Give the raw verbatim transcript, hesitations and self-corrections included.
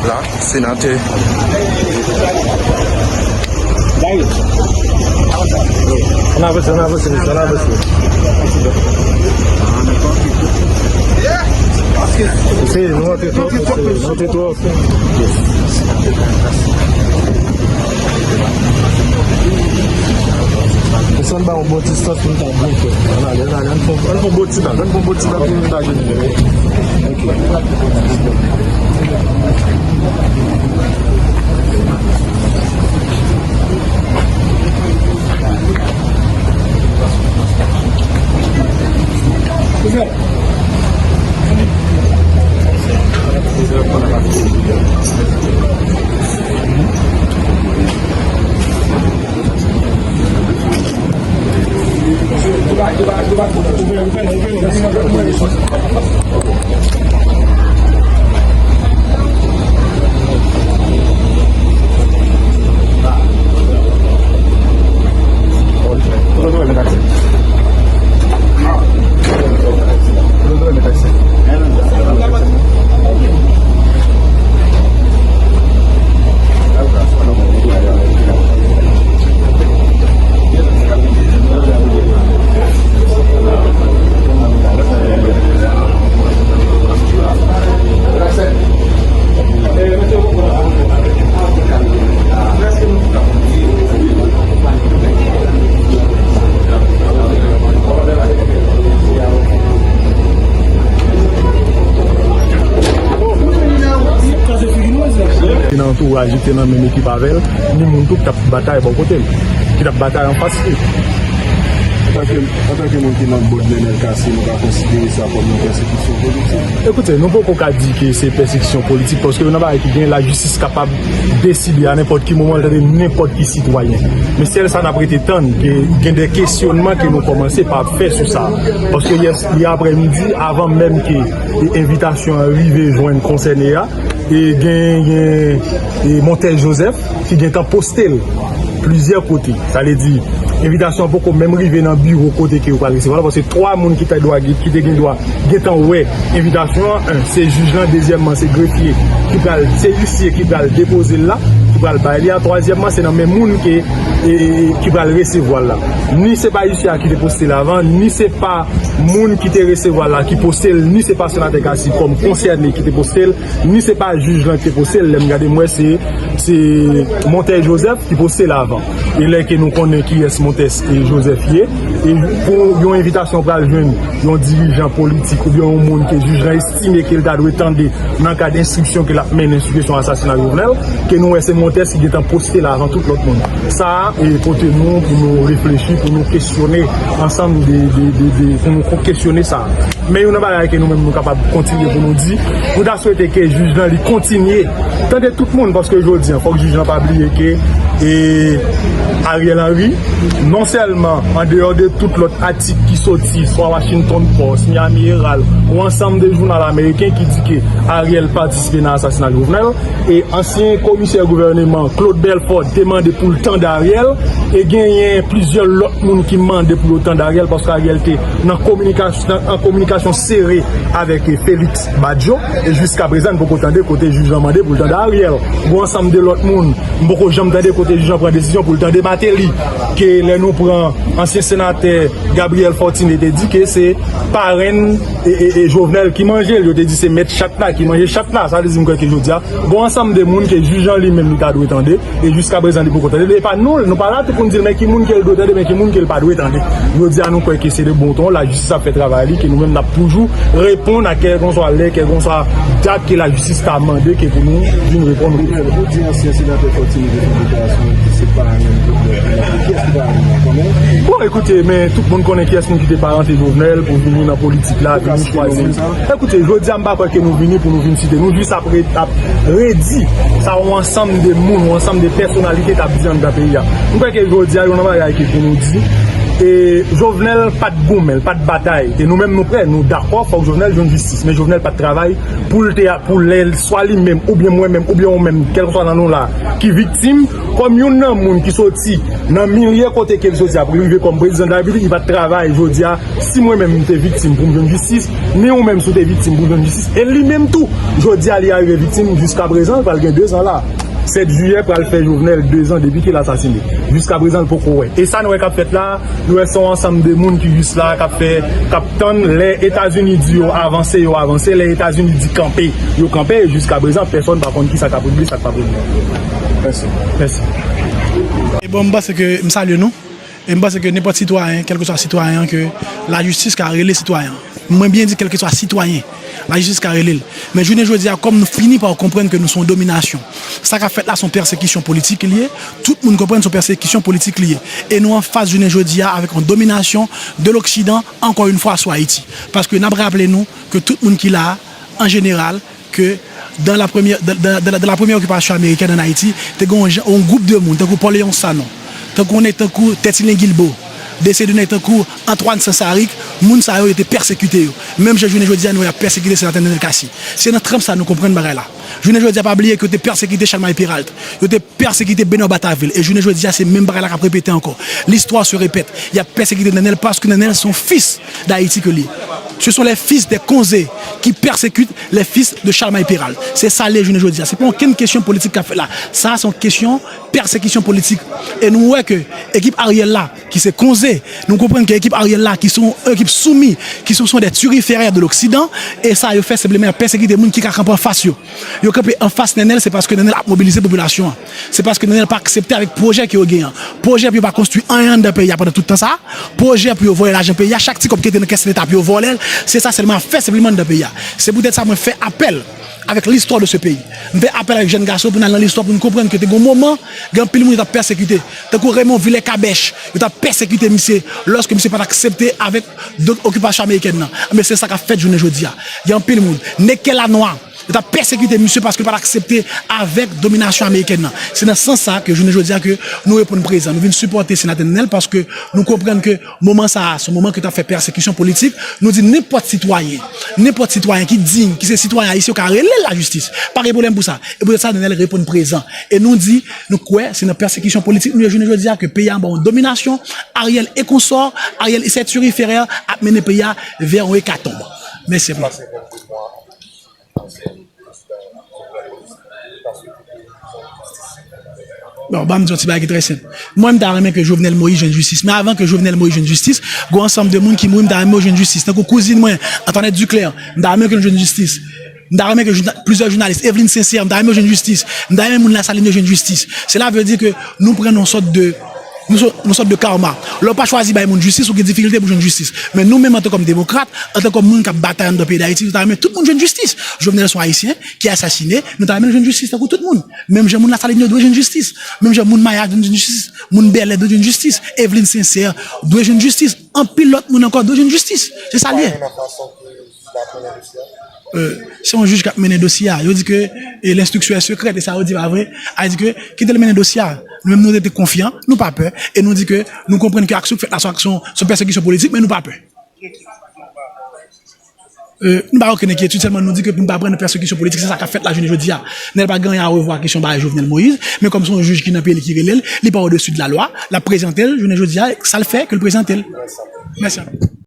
La, senatè. Ann avanse, ann avanse, mesye, ann avanse. Mesye, nou antre twòp, mesye, nou antre twòp. Mesye, ann ba yon bon distans pou nou ta byen fè. Ann ale, ann ale, ann fè, ann fè yon bon ti bag, ann fè yon bon ti bag pou nou ta jwenn. Ok. Nan antouraj li, te nan menm ekip avè l, ni moun tou ki t ap batay bò kote l, ki t ap batay anfas li. Antanke, antanke moun ki nan bòd Nenel Cassy, nou ka konsidere sa kòm yon pèsekisyon politik? Ekoute, nou poko ka di ke se pèsekisyon politik, paske yo nan bagay ki gen lajistis kapab deside a nenpòt ki moman, l tande nenpòt ki sitwayen. Men sèl sa n ap rete tann, ke gen de kesyonman ke nou kòmanse pa ap fè sou sa. Paske yè, yè aprèmidi, avan menm ke, e, envitasyon an rive jwenn konsène a, e, gen, gen, e, Montèl Joseph ki gentan poste l plizyè kote. Sa vle di, envitasyon an poko menm rive nan biwo kote ke yo pral resevwa l, paske twa moun ki te dwa, ki te gen dwa gentan wè envitasyon an, en, se jij lan, dezyèmman, se grefye ki pral, se isye ki pral depoze l la, ki pral bay li a, twazyèmman, se nan men moun ke, e, e, e, ki pral resevwa l la. Ni se pa isye a ki te poste l avan, ni se pa moun ki te resevwa l la ki poste l, ni se pa senatè Cassy kòm konsène ki te poste l, ni se pa jij lan ki te poste l. Lè m gade, m wè se, se Montèl Joseph ki poste l avan. E lè ke nou konnen kiyès Montèl Joseph ye, e pou yon envitasyon pral jwenn yon dirijan politik oubyen yon moun ke jij lan estime ke l ta dwe tande nan kad enstriksyon ke l ap mennen sou kesyon asasina Jovenel, ke nou wè se Montèl ki gentan poste l avan tout lòt moun. Sa a, e, pote nou pou nou reflechi, pou nou kesyone ansanm de, de, de, de, pou nou kesyone sa a. Men youn nan bagay ke nou menm nou kapab kontinye pou nou di, nou ta swete ke jij lan li kontinye tande tout moun, paske jodi a, fòk jij lan pa bliye ke, e, Ariel Henry, non sèlman an deyò de tout lòt atik ki soti, swa Washington Post, Miami Herald, ou ansanm de jounal ameriken ki di ke Ariel patisipe nan asasina Jovenel, e ansyen komisè gouvèneman Claude Belfort te mande pou l tande Ariel, e genyen plizyè lòt moun ki mande pou yo tande Ariel, paske Ariel te nan kominikasyon, nan, an kominikasyon sere avèk, e, Félix Badio, e jiska prezan n poko tande kote jij lan mande pou l tande Ariel. Gon ansanm de lòt moun, m poko janm tande kote jij lan pran desizyon pou l tande Martelly, ke lè nou pran ansyen senatè Gabriel Fortuné te di ke se parenn, e, e, e Jovenel ki manje l, yo te di se mèt chat la ki manje chat la. Sa vle di m kwè ke jodi a, gon ansanm de moun ke jij lan li menm li ta dwe tande, e jiska prezan li poko tande. E pa nou, nou pa la tou pou n di l men ki moun ke l dwe tande, men ki moun ke l pa dwe tande. Jodi a, nou kwè ke se de bon ton, lajistis ap fè travay li, ke nou menm n ap toujou reponn a kèlkeswa lè, kèlkeswa dat ke lajistis ta mande ke pou nou vin reponn. Ou di ansyen senatè Fortuné te fè deklarasyon, li di se parenn Jovenel ki manje. Kiyès ki parenn nan, konnen? Bon, ekoute, men tout moun konnen kiyès moun ki te parante Jovenel pou vini nan politik la, vini chwazi l. Ekoute, jodi a, m pa kwè ke nou vini pou nou vin site. Nou jis ap re-, ap redi sa yon ansanm de moun, yon ansanm de pèsonalite t ap di anndan peyi a. M kwè ke jodi a, youn nan bagay ke pou nou di, E Jovenel pa t goumen, l pa t batay. E nou menm nou prè, nou dakò, fòk Jovenel jwenn jistis. Men Jovenel pa t travay pou l te, pou lè, swa li menm, oubyen mwen menm, oubyen ou menm, kèlkeswa nan nou la, ki viktim, kòm youn nan moun ki soti nan milye kote ke l soti a pou l rive kòm prezidan de la repiblik, li pa t travay jodi a. Si mwen menm m te viktim pou m jwenn jistis, ni ou menm si w te viktim pou w jwenn jistis, e li menm tou, jodi a li arive viktim, jiska prezan, l pral gen de zan la. Sèt jiyè pral fè Jovenel de zan depi ke l asasine. Jiska prezan, l poko wè. E sa nou wè k ap fèt la, nou wè se yon ansanm de moun ki jis la, k ap fè, k ap tann lè Etazini di yo avanse, yo avanse, lè Etazini di kanpe, yo kanpe, e jiska prezan, pèsòn pa konn kisa k ap regle, sa k p ap regle. Mèsi. Mèsi. E bon, m panse ke m salye nou. E m panse ke nenpòt sitwayen, kèlkeswa sitwayen an, ke lajistis ka rele sitwayen an. Mwen byen di kèlkeswa sitwayen, lajistis ka rele l. Men jounen jodi a, kòm nou fini pa konprann ke nou se yon dominasyon, sa k ap fèt la se yon pèsekisyon politik li ye. Tout moun konprann se yon pèsekisyon politik li ye. E nou anfas jounen jodi a avèk yon dominasyon de loksidan, ankò yon fwa, sou Ayiti. Paske n ap raple nou ke tout moun ki la a, an jeneral, ke dans la première, dans, dans, dans la, dans la première occupation américaine en Haïti, te gen yon jan, yon gwoup de moun, tankou Paul Léon Sanon, tankou nèg tankou Tertullien Guilbaud, de seri de nèg tankou Antoine Saint-Saric, moun sa yo, yo te pèsekite yo. Menm jan jounen jodi a, nou wè y ap pèsekite senatè Nenel Cassy. Se nan tranp sa nou konprann bagay la. Jounen jodi a, pa bliye ke yo te pèsekite Chalmay Peralt. Yo te pèsekite Benoît Bataville. E jounen jodi a, se menm bagay la k ap repete ankò. L'histoire se répète. Y ap pèsekite Nenel paske Nenel se yon fis d Ayiti ke li ye. Ce sont les fils des Konze qui persécutent les fils de Charlemagne Péralte. Se sa l ye jounen jodi a. Se pa okenn kesyon politik k ap fèt la. Sa a se yon kesyon pèsekisyon politik. E nou wè ke ekip Ariel la, ki se Konze, nou konprann ke ekip Ariel la, ki se yon ekip soumi, ki se, sont des turiféraires de l'Occident, e sa yo fè senpleman y ap pèsekite moun ki ka kanpe anfas yo. Yo kanpe anfas Nenel, se paske Nenel ap mobilize popilasyon an. Se paske Nenel pa aksepte avèk pwojè ke yo genyen an. Pwojè pou yo pa konstwi anyen anndan peyi a pandan tout tan sa a. Pwojè pou yo vòlè lajan peyi a. Chak ti kòb ki te nan kès Leta pou yo vòlè l. Se sa sèlman y ap fè senpleman anndan peyi a. Se poutèt sa mwen fè apèl avec l'histoire de ce pays. M fè apèl avèk jèn gason pou n al nan listwa pou n konprann ke te gen yon moman, gen anpil moun yo t ap pèsekite. Tankou Raymond Villet Kabèch, yo t ap pèsekite misye lòske misye pa t aksepte avèk dot okipasyon amerikèn nan. Men se sa k ap fèt jounen jodi a. Gen anpil moun. Nèg Kèlanwa, yo t ap pèsekite misye paske l pa t aksepte avèk dominasyon amerikèn nan. Se nan sans sa ke jounen jodi a ke nou reponn prezan. Nou vin sipòte senatè Nenel paske nou konprann ke moman sa a, se yon moman ke t ap fè pèsekisyon politik. Nou di nenpòt sitwayen, nenpòt sitwayen ki diy, ki se sitwayen ayisyen, yo ka rele l lajistis. Pa gen pwoblèm pou sa. E poutèt sa, Nenel reponn prezan. E nou di, nou kwè, se nan pèsekisyon politik nou ye jounen jodi a ke peyi a anba yon dominasyon, Ariel e konsò, Ariel e ses turiféraires ap mennen peyi a vè yon ekatonb. Mèsi anpil. Bon, ban m di yon ti bagay ki trè senp. Mwen, m ta renmen ke Jovenel Moïse jwenn jistis. Men avan ke Jovenel Moïse jwenn jistis, gen yon ansanm de moun ki mouri, m ta renmen yo jwenn jistis. Tankou kouzin mwen, Antoinette Duclair, m ta renmen ke l jwenn jistis. M ta renmen ke jounan-, plizyè jounalis, Evelyne Sincère, m ta renmen yo jwenn jistis. M ta renmen moun Lasalin yo jwenn jistis. Sela vle di ke nou pran yon sòt de, nou sò-, yon sòt de karma. Lè w pa chwazi bay moun jistis, ou gen difikilte pou jwenn jistis. Men nou menm, antan kòm demokrat, antan kòm moun k ap batay anndan peyi Dayiti, nou ta renmen tout moun jwenn jistis. Jovenel se yon Ayisyen ki asasine, nou ta renmen l jwenn jistis tankou tout moun. Menm jan moun Lasalin yo dwe jwenn jistis. Menm jan moun Maya dwe jwenn jistis. Moun Bèlè dwe jwenn jistis. Evelyne Sincère dwe jwenn jistis. Anpil lòt moun ankò dwe jwenn jistis. Se sa l ye. Euh, se yon jij k ap mennen dosye a. Yo di ke, e, l'instruction est secrète, e sa yo di pa vre. A di ke, kite l mennen dosye a. Nou menm nou rete konfyan, nou pa pè, e nou di ke nou konprann ke aksyon k fèt la se aksyon, se pèsekisyon politik, men nou pa pè. Euh, nou pa okenn enkyetid, sèlman nou di ke pou n pa pran nan pèsekisyon politik, se sa k ap fèt la jounen jodi a. Nenel pa gen anyen a revwa kesyon bagay Jovenel Moïse, men kòm se yon jij ki nan peyi li ki rele l, li pa odesi de la lwa, l ap prezante l, jounen jodi a, sa l fè ke l prezante l. Mèsi anpil.